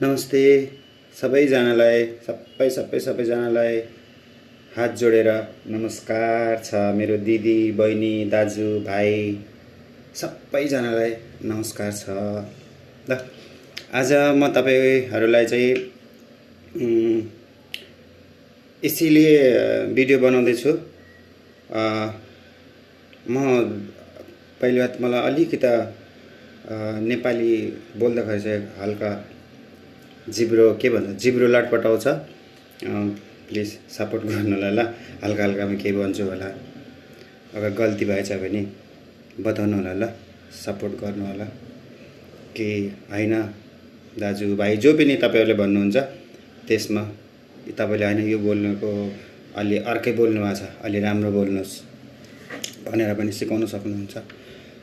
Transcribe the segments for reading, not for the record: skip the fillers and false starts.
नमस्ते सबैजनालाई हात जोडेर नमस्कार छ। मेरो दिदी बहिनी दाजु भाइ सबैजनालाई नमस्कार छ। ल आज म तपाईहरुलाई चाहिँ यसैले भिडियो बनाउँदै छु। म पहिलो बात मलाई अलिकति नेपाली बोल्दाखेरि चाहिँ हल्का जिब्रो के भन्छ जिब्रो लटपटाउँछ। प्लिज सपोर्ट गर्नु होला ल। हल्का हल्कामा के भन्छु होला, अगर गल्ती भएछ भने बताउनु होला ल, सपोर्ट गर्नु होला। के हैन दाजु भाइ जो पनि तपाईहरुले भन्नुहुन्छ त्यसमा तपाईले हैन यो बोल्नुको अलि अर्कै बोल्नु भएको छ, अलि राम्रो बोल्नुस् भनेर पनि सिकाउन सक्नुहुन्छ।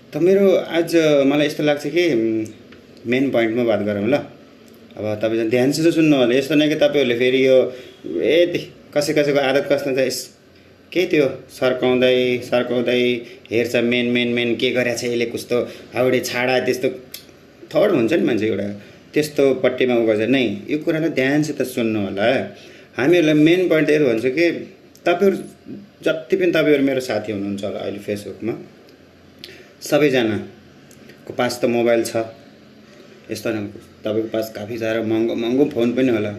त मेरो आज मलाई यस्तो लाग्छ कि मेन पोइन्टमा बात गरौँ ल। अब तपाईँ ध्यानसित सुन्नु होला। यस्तो नै कि तपाईहरुले फेरि यो कसैको आदत कस्तो छ, के त्यो सर्काउँदै हेर्छ मेन के गरेछ यसले, कस्तो हाउडे छाडा त्यस्तो थर्ड हुन्छ नि मान्छे एउटा त्यस्तो पट्टीमा उ गर्छ। नै यो कुरालाई ध्यानसित सुन्नु होला। हामीहरुलाई मेन पोइन्ट यही भन्छ कि तपाईहरु जति पनि तपाईहरु मेरो साथी हुनुहुन्छ होला अहिले फेसबुकमा, सबैजनाको पास त मोबाइल छ। यस्तो न तपाईको पास काफी सारा महँगो फोन पनि होला।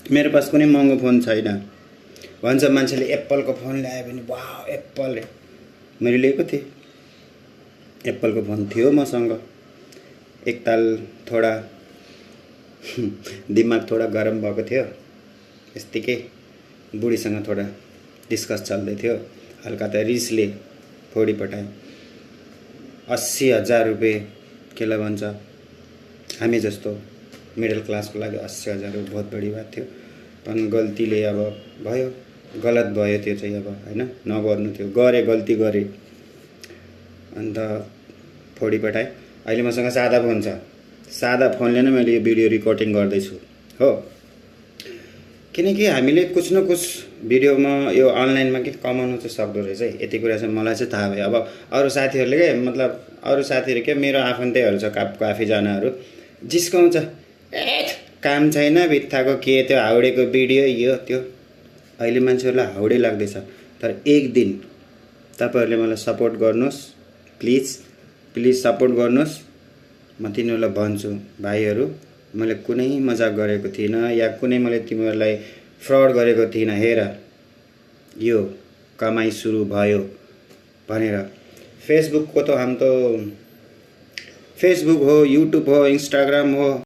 मेरो पास कुनै महँगो फोन छैन। भन्छ मान्छेले एप्पलको फोन ल्यायो भने वाउ एप्पल, मैले लिएको थिएँ एप्पलको फोन थियो मसँग। एकताल थोडा दिमाग थोडा गरम भएको थियो, यस्तिकै बुढीसँग थोडा डिस्कस चल्दै थियो। हल्का त रिसले फोडी पठाए। 80,000 रुपैयाँ केलाई भन्छ, हामी जस्तो मिडल क्लासको लागि 80,000 बहुत बढी बात थियो। पनि गल्तीले अब भयो, गलत भयो त्यो चाहिँ अब हैन, नगर्नु थियो, गल्ती गरे अन्त फोडी पठाए। अहिले मसँग सादा फोन छ, सादा फोनले नै मैले यो भिडियो रेकर्डिङ गर्दैछु हो। किनकि हामीले कुछ न कुछ भिडियोमा यो अनलाइनमा के कमाउनु चाहिँ सक्दो रहेछ है। यति कुरा चाहिँ मलाई चाहिँ थाहा भयो। अब अरू साथीहरुले के मतलब अरू साथीहरु के मेरो आफन्तैहरु छ, काफी जनाहरु जिस्काउँछ, काम छैन बित्थाको के त्यो हाउडेको भिडियो यो त्यो। अहिले मान्छेहरुलाई हाउडे लाग्दैछ, तर एक दिन तपाईहरुले मलाई सपोर्ट गर्नुस्, प्लिज सपोर्ट गर्नुस्। म तिनीहरुलाई भन्छु भाइहरु, मैले कुनै मजाक गरेको थिइन या कुनै मैले तिमीहरुलाई फ्रड गरेको थिइन। हेर यो कमाई सुरु भयो भनेर। फेसबुक को तो हम तो फेसबुक हो, यूट्यूब हो, इंस्टाग्राम हो,